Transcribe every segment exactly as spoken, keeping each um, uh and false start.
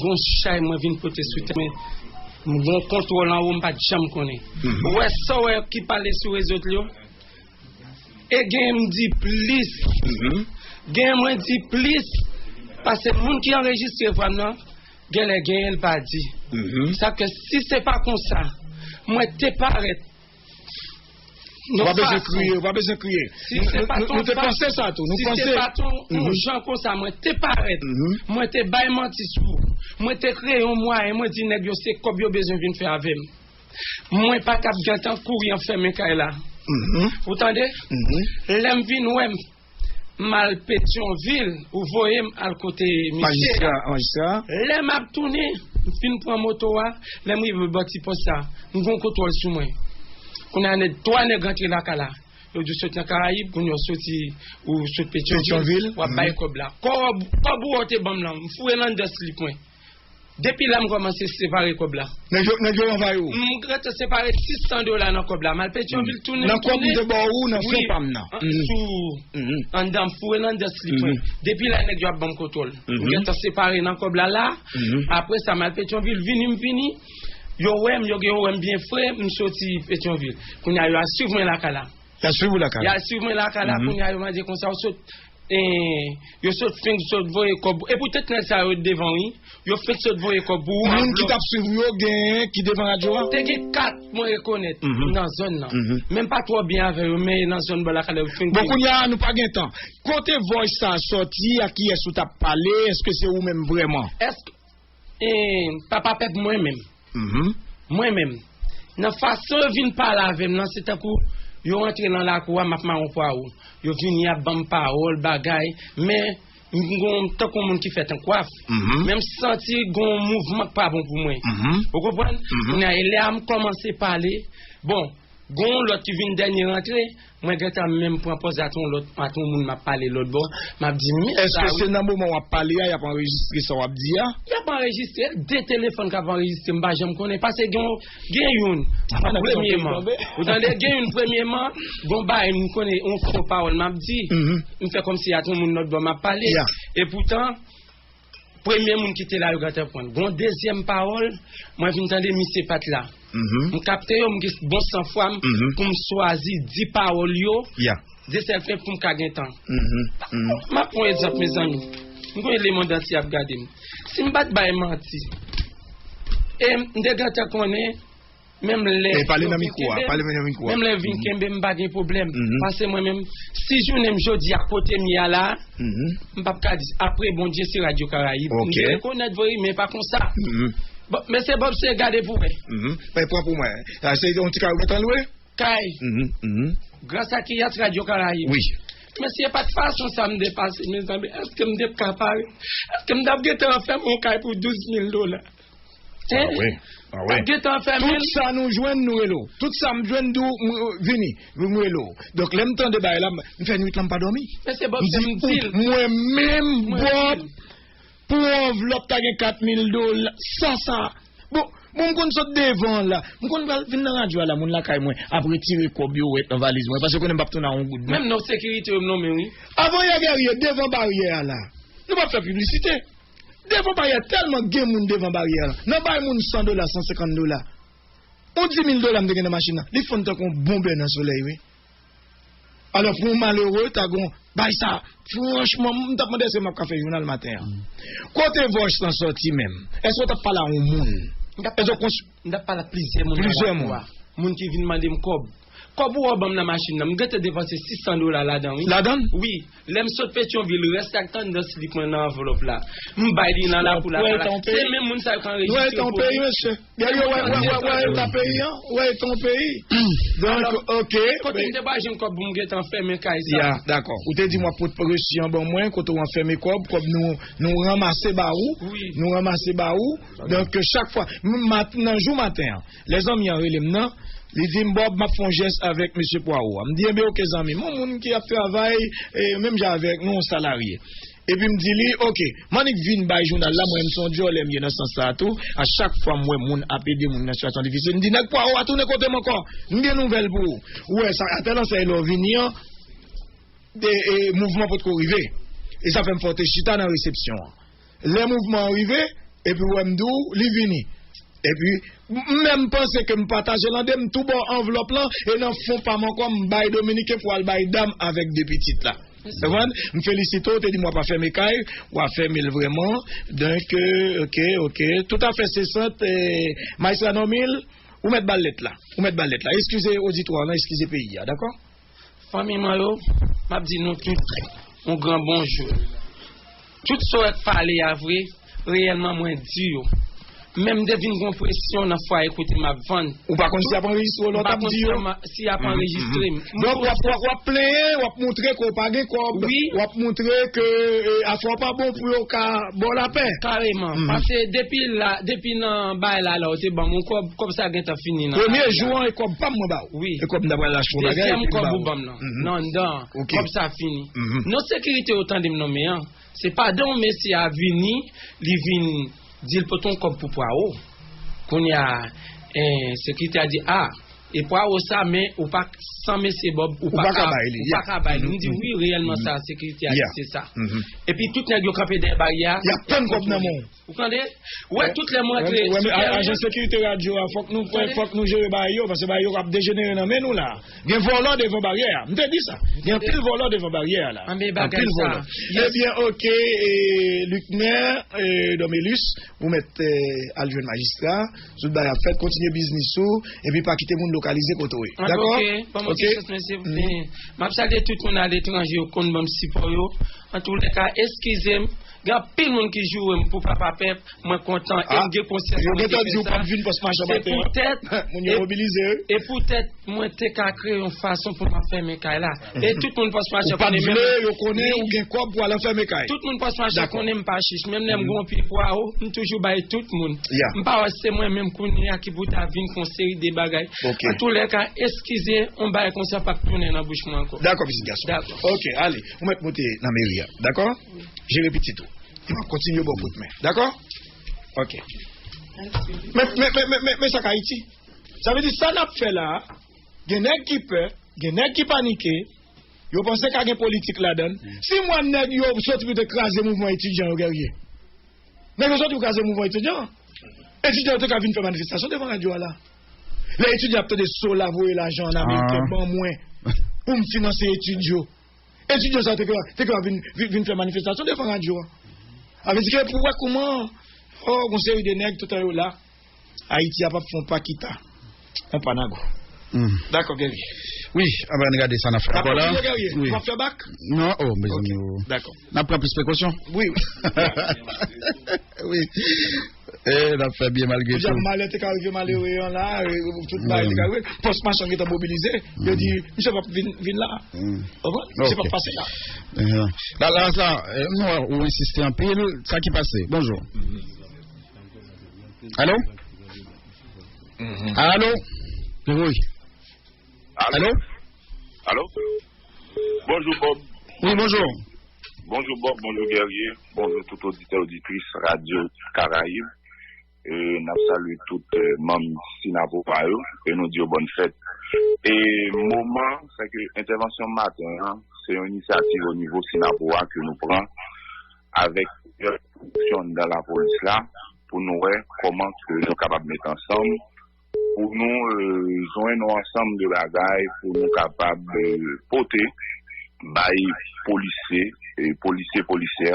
Gon chay mwen vin pote sou tèt mwen. M gon kontwòl anwo m pa t janm konnen. Ou wè sa w wè ki pale sou rezo yo? E gen m di plis. Gen mwen di plis. Paske moun ki anrejistre vwa m nan, genlè genyen l pa di. Sa ke si se pa konsa, mwen te parèt. Ou pa bezwen kriye, ou pa bezwen kriye. Si se pa t on, nou te panse sa tou. Nou panse. Si se pa t on jan konsa, mwen te parèt. Mwen te bay manti sou ou. Mwen te kreye yon mwayen, mwen di nèg yo se kòb yo bezwen vin fè avè m. Mwen pa t ap gentan kouri anfèmen kay la. Ou tande? Lè m vin wè m, m al Petyonvil, ou voye m al kote misye a. Majistra, majistra. Lè m ap tounen, m fin pran moto a, lè m rive bò ti pòs sa, m gon kontwòl sou mwen. Kounye a nèg, twa nèg rantre lakay la. Yo di w sot nan Karayib, kounye a w soti, ou sot Petyonvil, Petyonvil, w ap bay kòb la. Kòb, kòb ou wè w te ban m lan, m foure l anndan slip mwen. Depi la m kòmanse separe kòb la. Nèg yo, nèg yo anvayi w. M gentan separe sis san dola nan kòb la. M al Petyonvil tounen, nan kòb m te ba ou nan fen pa m nan. Sou anndan, m foure l anndan slip mwen. Depi la nèg yo ap ban m kontwòl. M gentan separe nan kòb la la. Apre sa m al Petyonvil, vini m vini. Yo wè m, yo gen yo wè m byen fre, m soti Petyonvil. Kounye a yo al swiv mwen lakay la. Y al swiv ou lakay la? Y al swiv mwen lakay la, kounye a yo mande konsa, ou sot, eh, yo sot fenk sot voye kòb. E poutèt nèg sa yo devan wi. Yo fenk sot voye kòb pou ou. Moun ki t ap swiv ou yo gen ki devan radyo a? Te gen kat mwen rekonèt nan zòn nan. Men m pa twò byen avè yo, men nan zòn bò lakay la yo fenk. Bon, kounye a nou pa gen tan. Kote vòys sa a sòti, a kiyès ou t ap pale, èske se ou menm vrèman? Èske, eh, papa pèp mwen menm. Mwen menm. Nan fason yo vin pale avè m nan, se tankou yo rantre nan lakou a, m ap mawon pwawo. Yo vini ap ban m pawòl, bagay, men m gon tankou moun ki fèt an kwaf. Men m santi gon mouvman k pa bon pou mwen. Ou konprann? Kounye a, e lè a m kòmanse pale. Bon, gon yon lòt ki vin dènye rantre, mwen gentan menm pran pòz ak yon lòt, ak yon moun m ap pale lòt bò, m ap di, men sa wi. Èske se nan moman w ap pale a, y ap anrejistre sa w ap di a? Y ap anrejistre, de telefòn k ap anrejistre, m pa janm konnen, paske gen, gen youn, premyeman. Ou tande, gen youn premyeman, gon bagay m konnen, yon fo pawòl m ap di, m fè kòmsi ak yon moun lòt bò m ap pale. Epoutan, premye moun ki te la yo gentan pran. Gon dezyèm pawòl, mwen vin tande misye pa t la. M kapte yo, m gen bon san fwa m pou m swazi di pawòl yo, de sèl fè pou m ka gen tan. M ap pran egzanp, mezanmi. M konnen lemonn antye ap gade m. Si m pa t bay manti, e m te gentan konnen, menm lè. E pale nan mikwo a, pale nan mikwo a. Menm lè vin kenbe m, pa gen pwoblèm. Paske mwen menm, si jounen m jodi a kote m ye a la, m p ap ka di, apre Bondye, se Radyo Karayib. M te rekonèt vre, men pa konsa. Bon, mesye Bob, se gade pou wè. Men pran pou mwen. A, se yon ti kay ou gentan lwe? Kay. Gras a kiyès? Radyo Karayib. Wi. Mesye, pa t fason sa m te pase, mezanmi. Èske m te ka pare? Èske m t ap gentan fè m yon kay pou douz mil dola? Hein? Ah wi, ah wi. T ap gentan fèmen l. Tout sa nou jwenn, nou rele w. Tout sa m jwenn, di w, m, vini, m rele w. Donk, lè m tande bagay la, m, m fè nwit lan, m pa dòmi. Mesye Bob, m di, m di l. Mwen menm, Bob, pou yon anvlòp, ta gen kat mil dola, sa, sa. Bon, bon, m konn sot devan la. M konn pral vin nan radyo a la, moun lakay mwen ap retire kòb yo wèt nan valiz mwen, paske yo konnen m p ap tounen ak yon goud, non. Menm non sekirite yo m nonmen, wi. Avan yè Guerrier, devan baryè a la. Nou p ap fè piblisite. Devan baryè, tèlman gen moun devan baryè a. Nan bay moun san dola, san senkant dola. Yon di mil dola m te gen nan machin nan. Li fonn tankou yon bonbè nan solèy, wi. Alò, pou yon malere, ta gon bay sa. Franchman, m t ap mande èske m ap ka fè jounal maten an. Kote vòch lan sòti menm? Èske w t ap pale a yon moun? Èske w kons- M t ap pale ak plizyè moun nan lakou a. Moun ki vin mande m kòb. Kòb ou wè w ban m nan machin nan, m gentan depanse sis san dola ladan, wi. Ladan l? Wi. Lè m sot Petyonvil, rès ak tandans li pran nan anvlòp la. M bay li nan lakou la. Se menm moun sa yo k anrejistre pou li. Wè, wè, wè, wè, eta peyi an, wè, eta yon peyi. Donk, ok. Kote m te pral jwenn kòb pou m gentan fèmen kay sa? Ya, dakò. Ou te di m w ap pot presyon ban mwen, kote w anfèmen kòb, kòb nou, nou ranmase ba ou. Wi. Nou ranmase ba ou. Donk, chak fwa, m, mat-, nan jou maten an, lè zanmi an rele m nan, li di m, Bob, m ap fè yon jès avèk mesye Pwawo a. M di, enben, oke, zanmi m. Yon moun ki ap travay, e, menm jan avèk nou, yon salarye. Epi m di li, oke, m annik vin bay jounal la, mwen menm se yon djòlè m ye nan sans sa a tou. A chak fwa m wè moun ap ede moun nan sitiyasyon difisil, m di, nèg Pwawo a tounen kote m ankò. M gen nouvèl pou ou. Ou wè, sa, atèl ansèy lè w vini an, e, e, mouvman potko rive. E sa fè m fè w te chita nan resepsyon an. Lè mouvman an rive, Epi w wè m di w, li vini. Epi, m menm panse ke m pataje l an de, m tou ba w anvlòp lan, e nan fon pa m ankò, m bay Dominiken pou al bay dam avèk de pitit la. Konprann? M felisite w, w te di m w ap afèmen kay, w afèmen l vrèman. Donk, euh, ok, ok. Toutafè, se sant, eh, Majistra Normil, ou mèt ba l lèt la. Ou mèt ba l lèt la. Eskize oditwa lan, eskize peyi a, dakò? Fanmi mwen yo, m ap di nou tout yon gran bonjou. Tout sa w wè k pale a vre, reyèlman mwen di yo. Men m te vin gen yon presyon nan fwaye kote m ap vann. Ou pa konn si y ap anrejistre w lè w t ap di yo? M pa konn si y ap anrejistre m. Donk, w ap, w ap, w ap plenyen, w ap montre ke w pa gen kòb, w ap montre ke, eh, afè w pa bon pou yo ka ba w lapè. Kareman. Paske depi la, depi nan bagay la, la, w te ban m yon kòb, kòb sa gentan fini nan. Premye jou an, e kòb pa m mwen ba w. Wi. E kòb m ta pral achte yon bagay, epi m ba w. Dezyèm kòb ou ban m nan, nan anndan an, kòb sa fini. Non sekirite yo tande m nonmen an, se pandan yon mesye a vini, li vin di l pote yon kòb pou Pwawo. Kounye a, eh, sekirite a di, a, e Pwawo sa, men ou pa, san mesye Bòb, ou pa ka bay li. Ou pa ka bay li. M di, wi, reyèlman sa, sekirite a di se sa. Epi tout nèg yo kanpe dèyè baryè a. Y ap tann kòb nan men w. Ou tande? Ou wè, tout lè mwen antre sou tèren an. Ajan sekirite radyo a, fòk nou fè, fòk nou jere bagay yo, paske bagay yo ap dejenere nan men nou la. Gen vòlò devan baryè a. M te di sa. Gen anpil vòlò devan baryè a la. Anpil vòlò. Ebyen, ok, e, Luckner, e, Domelus, ou mèt, e, al jwenn majistra, tout bagay ap fèt, kontinye biznis ou, epi pa kite moun lokalize kote w ye. Dakò? Ok, ban m yon ti chans, mesye. M ap salye tout moun aletranje, yo konn ban m sipò yo. Antoulèka, eskize m, gen anpil moun ki joure m pou papa pèp, mwen kontan, e m gen konsyans mwen te fè sa. Se poutèt, moun yo mobilize, wi. E poutèt mwen te ka kreye yon fason pou m ap fèmen kay la. E tout moun Pòs Mache konnen, menm yo konnen ou gen kòb pou al anfèmen kay. Tout moun Pòs Mache konnen m pa chich. Menm lè m gen yon pye pwawo, m toujou bay tout moun. M pa wè se mwen menm kounye a ki pou ta vin fè yon seri de bagay. Antoulèka, eskize, yon bagay konsa p ap tounen nan bouch mwen ankò. Dakò, pitit gason. Dakò. Ok, ale, ou mèt monte nan meri a. Dakò? Jere pitit ou. M ap kontinye ba w kout men. Dakò? Ok. Men, men, men, men, men, men sa k Ayiti. Sa vle di sa n ap fè la a, gen nèg ki pè, gen nèg ki panike, yo panse ka gen politik ladan l. Si m wè nèg yo soti pou te kraze mouvman etidyan yo, Guerrier. Nèg yo soti pou kraze mouvman etidyan. Etidyan yo te ka vin fè manifestasyon devan radyo a la. Lè etidyan ap tande Sola voye lajan an Ameriken ban mwen pou m finanse etid yo. Etidyan sa yo te ka, te ka vin, vin, vin fè manifestasyon devan radyo a. Sa vle di ke pou wè kouman, oh, gon seri de nèg toutan yo la, Ayiti a p ap fè yon pa kita, yon pa nago. Dakò, Guerrier. Wi, ann gade sa n ap fè ankò la. N ap kontinye, Guerrier. Wi. W ap fè bak? Non, oh, mezanmi. Ok, dakò. N ap pran plis prekosyon. Wi, wi. Wi. E, n ap fè byen malgre tou. Malè te ka rive malere an la, e, tout bagay te ka rive. Pòs Mache gentan mobilize. Yo di, misye p ap vin, vin la. Konprann? Misye p ap pase la. La, la, sa, e, nou, ou ensiste anpil. Sa ki pase? Bonjou. Alo? Alo? Wi. Alo? Alo? Bonjou, Bob. Wi, bonjou. Bonjou, Bob. Bonjou, Guerrier. Bonjou, tout oditè, oditris Radyo Karayib. E n ap salye tout, e, manm Sinapwa yo, e nou di yo bòn fèt. E moman, se ke entèvansyon maten an, se yon inisyativ o nivo Sinapwa ke nou pran avèk plizyè fonksyon anndan lapolis la pou nou wè kòman ke nou kapab met ansanm pou nou, e, jwenn yon ansanm de bagay pou nou kapab, e, pote bay polisye, e, polisye, polisyè,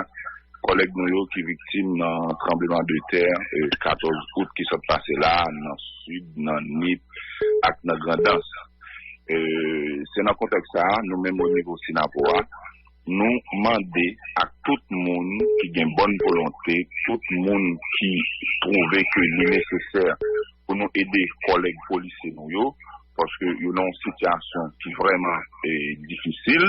kòlèg nou yo ki viktim nan tranbleman de tè, e, katòz out ki sot pase la, nan Sid, nan Nip ak nan Grandans. E, se nan kontèks sa a, nou menm o nivo Sinapwa, nou mande ak tout moun ki gen bòn volonte, tout moun ki twouve ke li nesesè pou nou ede kòlèg polisye nou yo, paske yo nan yon sitiyasyon ki vrèman, e, difisil.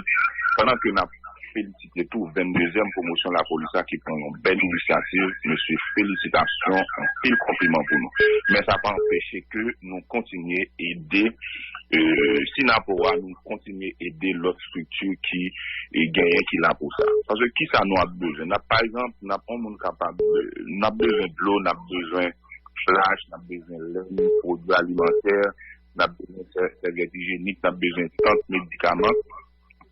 Pandan ke n ap felisite tou venndezyèm pwomosyon lapolis la ki pran yon bèl inisyativ, mesye, felisitasyon, anpil konpliman pou nou. Men sa pa anpeche ke nou kontinye ede, e, Sinapwa, nou kontinye ede lòt estrikti ki, e, genyen ki la pou sa. Paske kisa nou ap bezwen? N ap, pa egzanp, n ap, yon moun kapab, e, n ap bezwen dlo, n ap bezwen flach, n ap bezwen lenn, pwodui alimantè, n ap bezwen sè-, sèvyèt ijyenik, n ap bezwen tant, medikaman.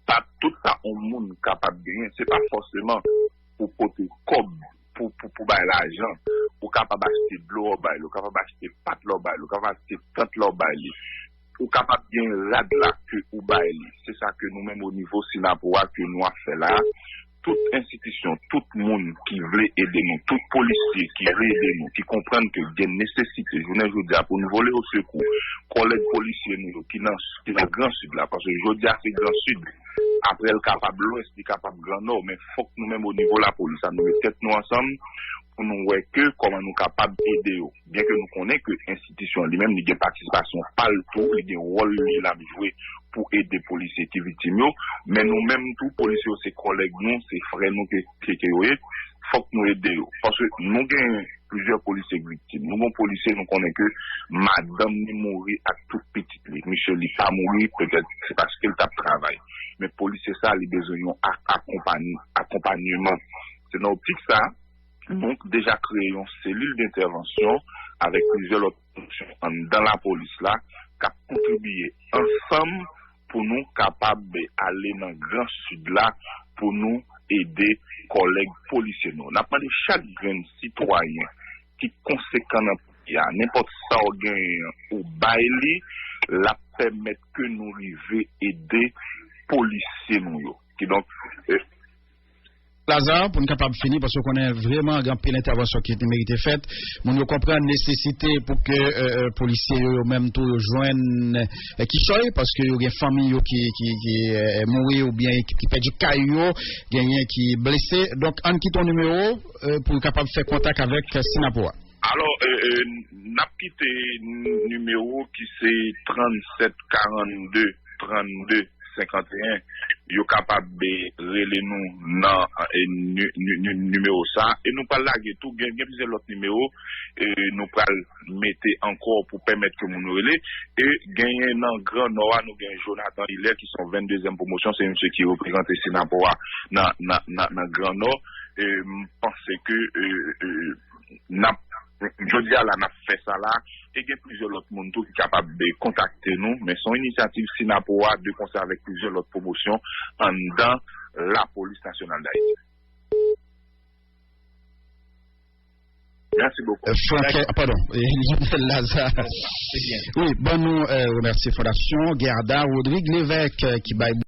Pa tout sa yon moun kapab genyen. Se pa fòseman pou pote kòb, pou, pou, pou bay lajan, kapab achte dlo, w bay li, ou kapab achte pat, la w bay li, ou kapab achte tant, la w bay li. Ou kapab gen rad la ke ou bay li. Se sa ke nou menm o nivo Sinapo a ke nou ap fè la. Tout enstitisyon, tout moun ki vle ede nou, tout polisye ki vle ede nou, ki konprann ke gen nesesite jounen jodi a pou nou vole o sekou kòlèg polisye nou yo ki nan, ki nan Gran Sid la, paske jodi a se Gran Sid, apre l kapab Lwès, li kapab Gran Nò, men fòk nou menm o nivo lapolis la, nou met tèt nou ansanm pou nou wè ke kòman nou kapab ede yo. Byen ke nou konnen ke enstitisyon li menm, li gen patisipasyon pa l tou, li gen wòl li l ap jwe pou ede polisye ki viktim yo, men nou menm tou, polisye yo se kòlèg nou, se frè nou ke, ke, ke yo ye, fòk nou ede yo. Paske nou gen plizyè polisye k viktim. Nou gen polisye nou konnen ke madanm li mouri ak tout pitit li. Misye li pa mouri, petèt se paske l t ap travay. Men polisye sa, li bezwen yon ak-, akonpany-, akonpanyeman. Se nan optik sa, nou deja kreye yon selil dentèvansyon avèk plizyè lòt fonksyon anndan lapolis la k ap kontribiye ansanm pou nou kapab ale nan Gran Sid la pou nou ede kòlèg polisye nou. N ap mande chak grenn sitwayen ki konsekan nan peyi a, nenpòt sa w genyen, ou bay li, l ap pèmèt ke nou rive ede polisye nou yo. Kidonk, eh, Lazare, pou n kapab fini, paske w konnen vrèman gen anpil entèvansyon ki te merite fèt. Moun yo konprann nesesite pou ke, eh, eh, polisye yo, yo menm tou, yo jwenn, eh, kichòy, paske yo gen fanmi yo ki, ki, ki, eh, mouri oubyen ki, ki pèdi kay yo, genyen ki blese. Donk, ann kite yon nimewo, eh, pou yo kapab fè kontak avèk Sinapo a. Alò, eh, eh, n ap kite n-, nimewo ki se trannsèt karannde trannde senkanteyen. Yo kapab, eh, rele nou nan, eh, ni-, ni-, ni-, nimewo sa. E nou pral lage tou, gen, gen plizyè lòt nimewo, eh, nou pral mete ankò pou pèmèt ke moun yo rele. E genyen nan Gran Nò a, nou gen Jonathan Hilaire ki se yon venndezyèm pwomosyon, se misye ki reprezante Sinapo a nan, nan, nan, nan Gran Nò. E m panse ke, eh, eh, n ap, jodi a la, n ap fè sa la. E gen plizyè lòt moun tou ki kapab, eh, kontakte nou, men se yon inisyativ Sinapo a de konsè avèk plizyè lòt pwomosyon anndan Lapolis Nasyonal Dayiti. Mèsi bokou. Eh, Frank, eh, padon, eh, Lionel Lazare. Wi, ban nou, eh, remèsye Fondasyon Gerda Rodrigue Lévesque, eh, ki bay